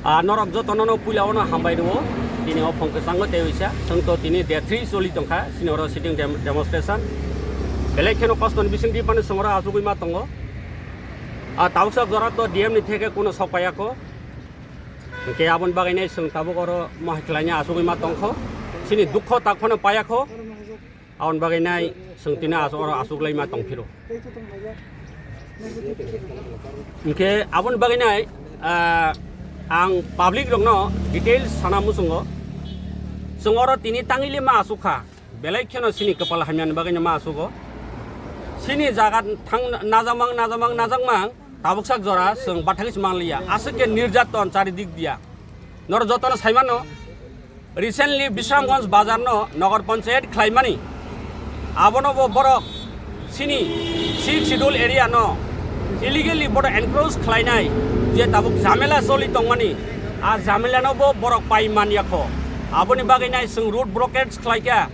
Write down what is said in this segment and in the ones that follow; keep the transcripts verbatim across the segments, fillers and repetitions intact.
Ah, norok jotono no puila ono hambai rwo. Tini o phongke sango tei oisa. Sengto tini day three choli tongkha. Sini oro sitting dem-, demonstration. Belai kheno kosto ni bising di pano sengoro asugui ma tongo. Ah, tabuksa jora to D M ni theke kuno sok paya ko. Hingke aboni bagwi nai seng tabuk oro mohai khlaina asugui ma tongkho. Sini dukho tak phano paya kho. Aboni bagwi nai seng tini asu-, oro asuk lai ma tong phiro. Hingke aboni bagwi nai, ah, ang public rokno details sana muchungo. Seng oro tini tangili ma asuk kha. Belai kheno sini kwpal hamyani bagwi no ma asugo. Sini jaga thang najamang, najamang, najamang, tabuksak jora seng bathang si manliya. Aswk khe nirjaton chari dik diya. Noro jotono saimano, recently Bisramganj bazar no Nagar Panchayat khlaimani. Abono bo borok sini sixth schedule area no illegally bodo encroach khlainai je tabuk jamela choli tongmani. A jamela no bo borok pai man yakho. Aboni bagwi nai seng road blockade khlaikha.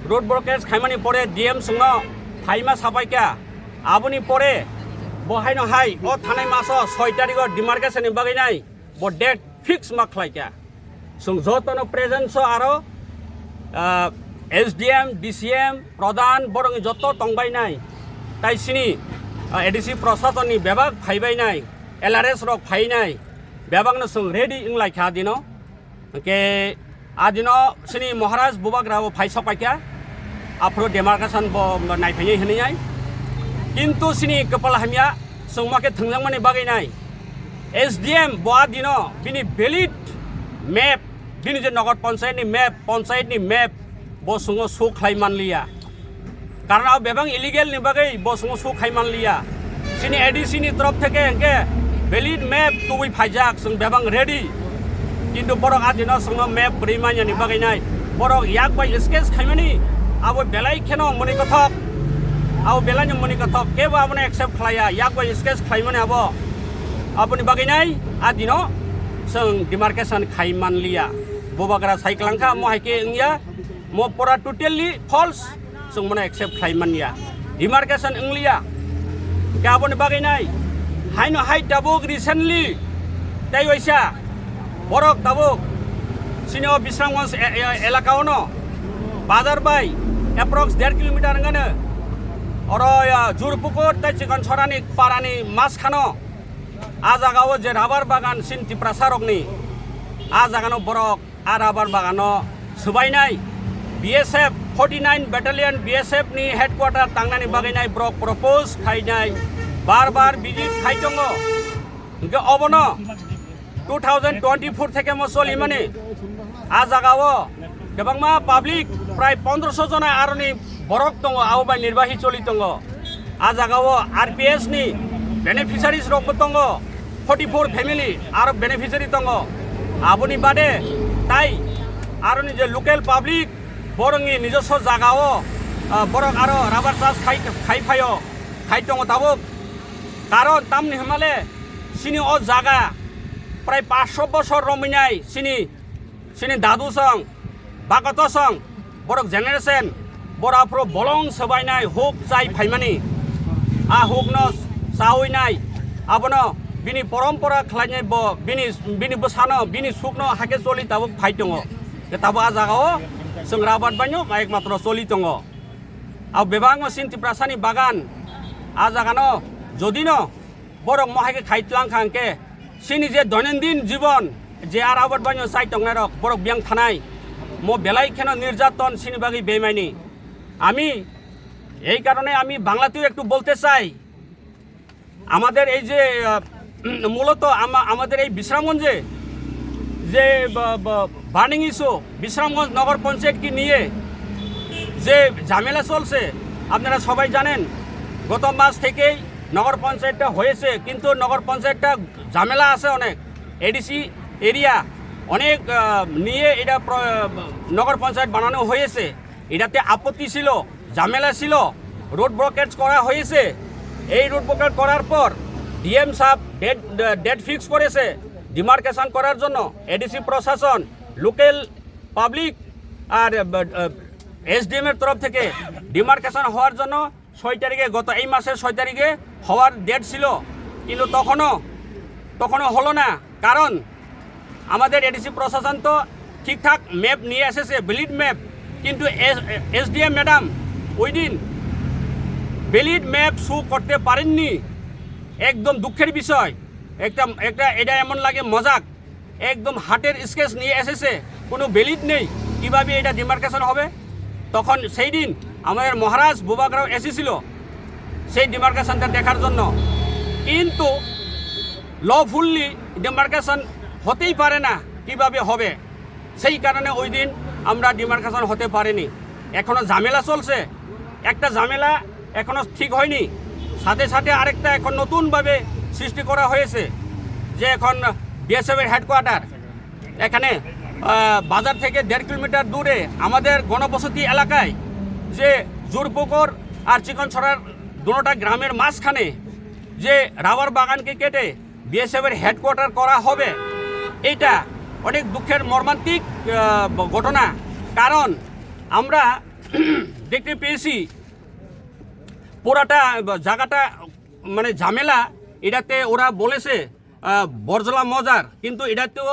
Road blockade khaimani pore D M songno phaima sapaikha. Aboni pore bo haino hai o thanai maso soi tarikh o demarcation ni bagwi nai bo date fix ma khlaikha. Song jotono present so aro, ah, S D M, D C M, pradhan borok joto tongbai nai. Tai sini, ah, A D C prasasoni bebak phaibai nai, L R S rok phai nai, bebakno song ready wng lai kha dino. Hingke adino sini Maharaj Bubagra bo phai sok paikha, aphuru demarcation bo naiphai hinwi ai. Kintu sini kwpal hamya, songma khe thwngjakmani bagwi nai. S D M bo adino bini valid map, bini je Nagar Panchayat ni map, Panchayat ni map bo songo show khlai manliya. Karon abo bebang illegal ni bagwi bo songo show khai manliya. Sini A D C ni torof theke hingke valid map tubui phaijak, chwng bebang ready. Kintu borok adino chwngno map bwrwi manya ni bagwi nai. Borok yak bai sketch khaimani abo belai kheno moni kothok. Abo belai no moni kothok. Kebo abono accept khlaiya. Yak bai sketch khlaimani abo. Aboni bagwi nai adino chwng demarcation khai manliya. Bubagra sai klangkha, mo hai khe wngya. Mo pora totally false, chwng bono accept khlai manya. Demarcation wngliya. Hingke aboni bagwi nai, haino hai tabuk recently, tei waisa, borok tabuk, sini o Bisramganj e-, e-, elaka ono, bazar bai, approx der kilometer wngano, oro, ya, Jurpukur tei Chikonsorani parani mas khano, a jaga o je rubber bagan sin Tiprasa rokni, a jaga no borok a rubber bagano swbainai B S F forty nine Battalion B S F ni headquarter tangnani bagwi nai borok propose khainai, bar bar visit khai tongo. Hingke obono two thousand twenty-four theke mo solimani a jaga o kwbangma public prai pondroso jona aroni borok tongo, abo bai nirbahi choli tongo. A jaga o R P S ni beneficiaries rok bo tongo, forty four family aro beneficiary tongo. Aboni bade tai aroni je local public borokni nijoswo jaga o, ah, borok aro rubber chas khai, khai phaio, khai tongo tabuk. Karon tamni hwnmale sini o jaga prai paanch sho bosor romwi nai sini, sini dadu song, bakoto song, borok generation, bora phuru bolong swbainai huk chai phaimani. A hukno chawi nai, abono bini porompora khlainai bo, bini, bini bwsano, bini sukno hakhe choli tabuk phai tongo. Tabuk a jaga o chwng rabat baino ekmatro choli tongo. Abo bebakno sin Tiprasani bagan, a jagano jodino borok mohai khe khai tlang kha hwnkhe, chini je doinondin jibon, je ar abot baino chai tongnai rok, borok biyang thanai, mo belai kheno nirjaton chini bagwi bemaini. আমি এই কারণে আমি বাংলাতেও একটু বলতে চাই, আমাদের এই যে, আহ, মূলত আমা-, আমাদের এই বিশ্রামগঞ্জে যে, ব-, ব-, বার্নিং ইস্যু, বিশ্রামগঞ্জ নগর পঞ্চায়েতকে নিয়ে যে ঝামেলা চলছে, আপনারা সবাই জানেন, গত মাস থেকেই নগর পঞ্চায়েতটা হয়েছে, কিন্তু নগর পঞ্চায়েতটা ঝামেলা আছে অনেক। এডিসি এরিয়া অনেক, আহ, নিয়ে এটা প্র-, নগর পঞ্চায়েত বানানো হয়েছে। এটাতে আপত্তি ছিল, ঝামেলা ছিল, রোড ব্লকেজ করা হয়েছে। এই রোড ব্লকেজ করার পর ডিএম সাহেব ডেট, ডেট ফিক্স করেছে ডিমার্কেশন করার জন্য। এডিসি প্রশাসন, লোকাল পাবলিক আর, আহ, এসডিএম এর তরফ থেকে ডিমার্কেশন হওয়ার জন্য ছয় তারিখে, গত এই মাসের ছয় তারিখে হওয়ার ডেট ছিল, কিন্তু তখনও, তখনও হলো না। কারণ আমাদের এডিসি প্রশাসন তো ঠিকঠাক ম্যাপ নিয়ে এসেছে, ভ্যালিড ম্যাপ, কিন্তু এসডিএম ম্যাডাম ওই দিন ভ্যালিড ম্যাপ শো করতে পারেননি। একদম দুঃখের বিষয়। একটা একটা এটা এমন লাগে মজাক, একদম হার্টের স্কেচ নিয়ে এসেছে, কোনো ভ্যালিড নেই, কিভাবে এটা ডিমার্কেশন হবে? তখন সেই দিন আমাদের মহারাজ বুবাগ্রাও এসেছিল সেই ডিমার্কেশনটা দেখার জন্য, কিন্তু লফুল্লি ডিমার্কেশন হতেই পারে না, কিভাবে হবে? সেই কারণে ওই দিন আমরা ডিমার্কেশন হতে পারেনি। এখনো ঝামেলা চলছে, একটা ঝামেলা এখনো ঠিক হয়নি, সাথে সাথে আরেকটা এখন নতুনভাবে সৃষ্টি করা হয়েছে, যে এখন বিএসএফ এর হেডকোয়ার্টার এখানে, আহ, বাজার থেকে দেড় কিলোমিটার দূরে আমাদের গণবসতি এলাকায় যে জোরপুকুর আর চিকনছড়ার দুটোটা গ্রামের মাঝখানে যে রাবার বাগানকে কেটে বিএসএফ এর হেডকোয়ার্টার করা হবে, এটা অনেক দুঃখের মর্মান্তিক, আহ, ঘটনা। কারণ আমরা দেখতে পেয়েছি পুরাটা জায়গাটা মানে ঝামেলা, এটাতে ওরা বলেছে, আহ, বরজলা মজার, কিন্তু এটাতেও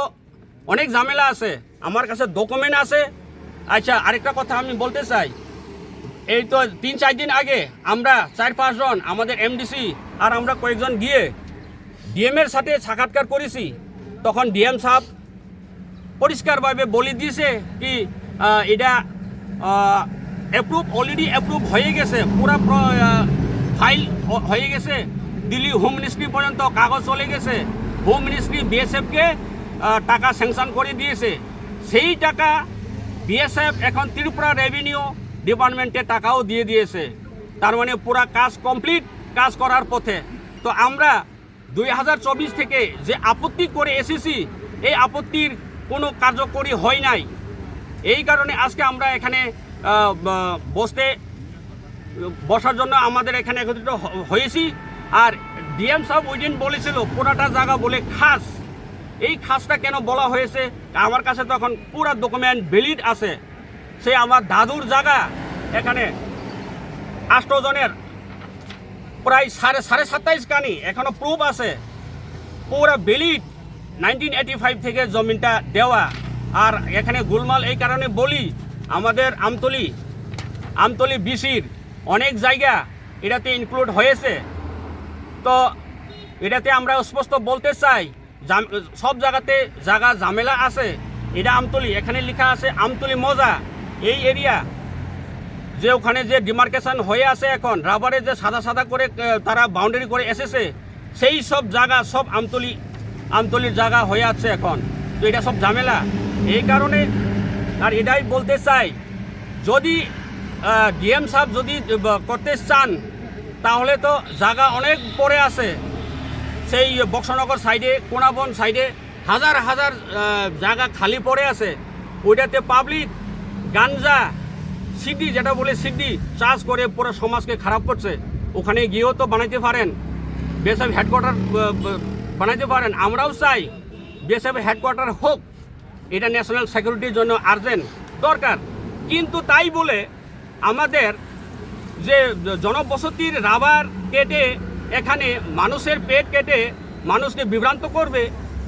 অনেক ঝামেলা আছে। আমার কাছে ডকুমেন্ট আছে। আচ্ছা, আরেকটা কথা আমি বলতে চাই, এই তো তিন চার দিন আগে আমরা চার পাঁচজন, আমাদের এমডিসি আর আমরা কয়েকজন গিয়ে ডিএম এর সাথে সাক্ষাৎকার করেছি। তখন ডিএম সাহেব পরিষ্কারভাবে বলে দিয়েছে কি, আহ, এটা অ্যাপ্রুভ, অলরেডি অ্যাপ্রুভ হয়ে গেছে, পুরা ফাইল হয়ে গেছে, দিল্লি হোম মিনিস্ট্রি পর্যন্ত কাগজ চলে গেছে, হোম মিনিস্ট্রি বিএসএফকে টাকা স্যাংশন করে দিয়েছে। সেই টাকা বিএসএফ এখন ত্রিপুরা রেভিনিউ ডিপার্টমেন্টে টাকাও দিয়ে দিয়েছে। তার মানে পুরা কাজ কমপ্লিট, কাজ করার পথে। তো আমরা দুই হাজার চব্বিশ থেকে যে আপত্তি করে এসেছি, এই আপত্তির কোনো কার্যকরী হয় নাই। এই কারণে আজকে আমরা এখানে, আহ, ব-, বসতে, বসার জন্য আমাদের এখানে একত্রিত হ-, হয়েছি। আর ডিএম সাহেব ওই দিন বলেছিল, পুরাটা জায়গা বলে খাস। এই খাসটা কেন বলা হয়েছে? আমার কাছে তো এখন পুরা ডকুমেন্ট ভ্যালিড আছে। সেই আমার দাদুর জায়গা, এখানে আষ্ট জনের প্রায় সাড়ে, সাড়ে সাতাইশ কানি এখনো প্রুফ আছে, পুরা ভ্যালিড। নাইনটিন এইটি ফাইভ থেকে জমিনটা দেওয়া। আর এখানে গোলমাল এই কারণে বলি, আমাদের আমতলি, আমতলি বিসির অনেক জায়গা এটাতে ইনক্লুড হয়েছে। তো এটাতে আমরা স্পষ্ট বলতে চাই, জাম-, সব জায়গাতে জায়গা ঝামেলা আছে। এটা আমতলি, এখানে লেখা আছে আমতলি মজা, এই এরিয়া যে ওখানে যে ডিমার্কেশন হয়ে আছে এখন, রাবারে যে সাদা সাদা করে, আহ, তারা বাউন্ডারি করে এসেছে, সেই সব জায়গা সব আমতলি, আমতলির জায়গা হয়ে আছে এখন। তো এটা সব ঝামেলা। এই কারণে আর এটাই বলতে চাই, যদি, আহ, ডিএম সাহেব যদি, আহ, করতে চান, তাহলে তো জায়গা অনেক পড়ে আছে, সেই বক্সনগর সাইডে, কোনাবন সাইডে হাজার হাজার, আহ, জায়গা খালি পড়ে আছে। ওইটাতে পাবলিক গাঞ্জা, সিডি, যেটা বলে সিডি, চাষ করে পুরো সমাজকে খারাপ করছে। ওখানে গিয়েও তো বানাইতে পারেন, বিএসএফ হেডকোয়ার্টার, আহ, বানাইতে পারেন। আমরাও চাই বিএসএফ হেডকোয়ার্টার হোক, এটা ন্যাশনাল সিকিউরিটির জন্য আর্জেন্ট দরকার। কিন্তু তাই বলে আমাদের যে জনবসতির রাবার কেটে, এখানে মানুষের পেট কেটে মানুষকে বিভ্রান্ত করবে,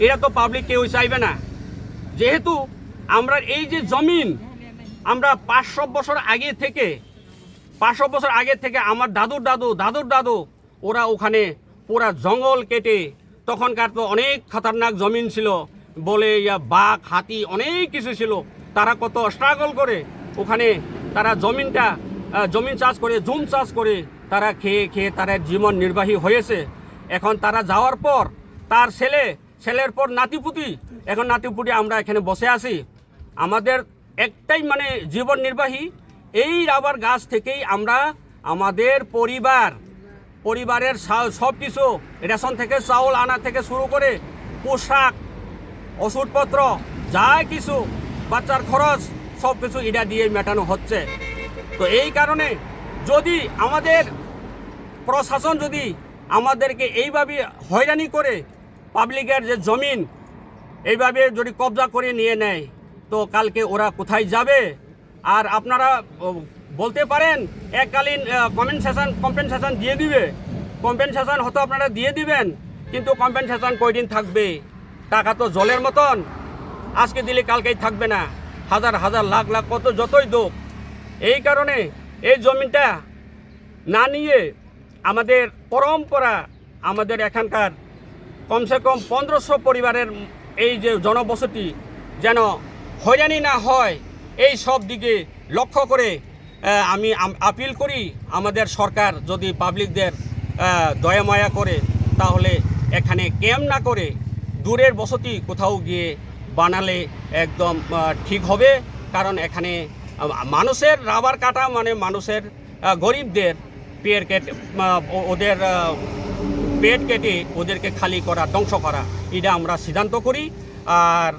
এটা তো পাবলিক কেউ চাইবে না। যেহেতু আমরা এই যে জমিন, আমরা পাঁচশো বছর আগে থেকে, পাঁচশো বছর আগে থেকে আমার দাদুর দাদু, দাদুর দাদু, ওরা ওখানে পুরা জঙ্গল কেটে, তখনকার তো অনেক খতরনাক জমিন ছিল, বলে ইয়া বাঘ, হাতি, অনেক কিছু ছিল। তারা কত স্ট্রাগল করে ওখানে তারা জমিনটা, আহ, জমিন চাষ করে, জুম চাষ করে তারা খেয়ে খেয়ে তারা জীবন নির্বাহী হয়েছে। এখন তারা যাওয়ার পর তার ছেলে, ছেলের পর নাতিপুতি, এখন নাতিপুতি আমরা এখানে বসে আছি। আমাদের একটাই মানে জীবন নির্বাহী, এই রাবার গাছ থেকেই আমরা আমাদের পরিবার, পরিবারের সা-, সব কিছু, রেশন থেকে চাউল আনা থেকে শুরু করে পোশাক, ওষুধপত্র, যা কিছু, বাচ্চার খরচ, সব কিছু এটা দিয়ে মেটানো হচ্ছে। তো এই কারণে যদি আমাদের প্রশাসন যদি আমাদেরকে এইভাবে হয়রানি করে, পাবলিকের যে জমিন এইভাবে যদি কবজা করে নিয়ে নেয়, তো কালকে ওরা কোথায় যাবে? আর আপনারা, ও, বলতে পারেন এককালীন, আহ, কমেনসেশন, কম্পেনসেশন দিয়ে দিবে। কম্পেনসেশন হয়তো আপনারা দিয়ে দিবেন, কিন্তু কম্পেনসেশন কয়দিন থাকবে? টাকা তো জলের মতন, আজকে দিলে কালকেই থাকবে না, হাজার হাজার লাখ লাখ কত যতই দোক। এই কারণে এই জমিটা না নিয়ে আমাদের পরম্পরা, আমাদের এখানকার কমসে কম পনেরোশো পরিবারের এই যে জনবসতি যেন হয়রানি না হয়, এই সব দিকে লক্ষ্য করে আহ, আমি আম- আপিল করি, আমাদের সরকার যদি পাবলিকদের আহ, দয়া মায়া করে, তাহলে এখানে ক্যাম্প না করে দূরের বসতি কোথাও গিয়ে বানালে একদম আহ, ঠিক হবে। কারণ এখানে আহ, মানুষের রাবার কাটা মানে মানুষের আহ, গরিবদের পেট কেটে আহ, ও- ওদের আহ, পেট কেটে ওদেরকে খালি করা, ধ্বংস করা, এটা আমরা সিদ্ধান্ত করি। আর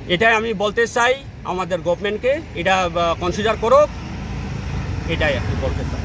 এটাই আমি বলতে চাই আমাদের গভর্নমেন্টকে, এটা কনসিডার করুক, এটাই আমি বলতে চাই।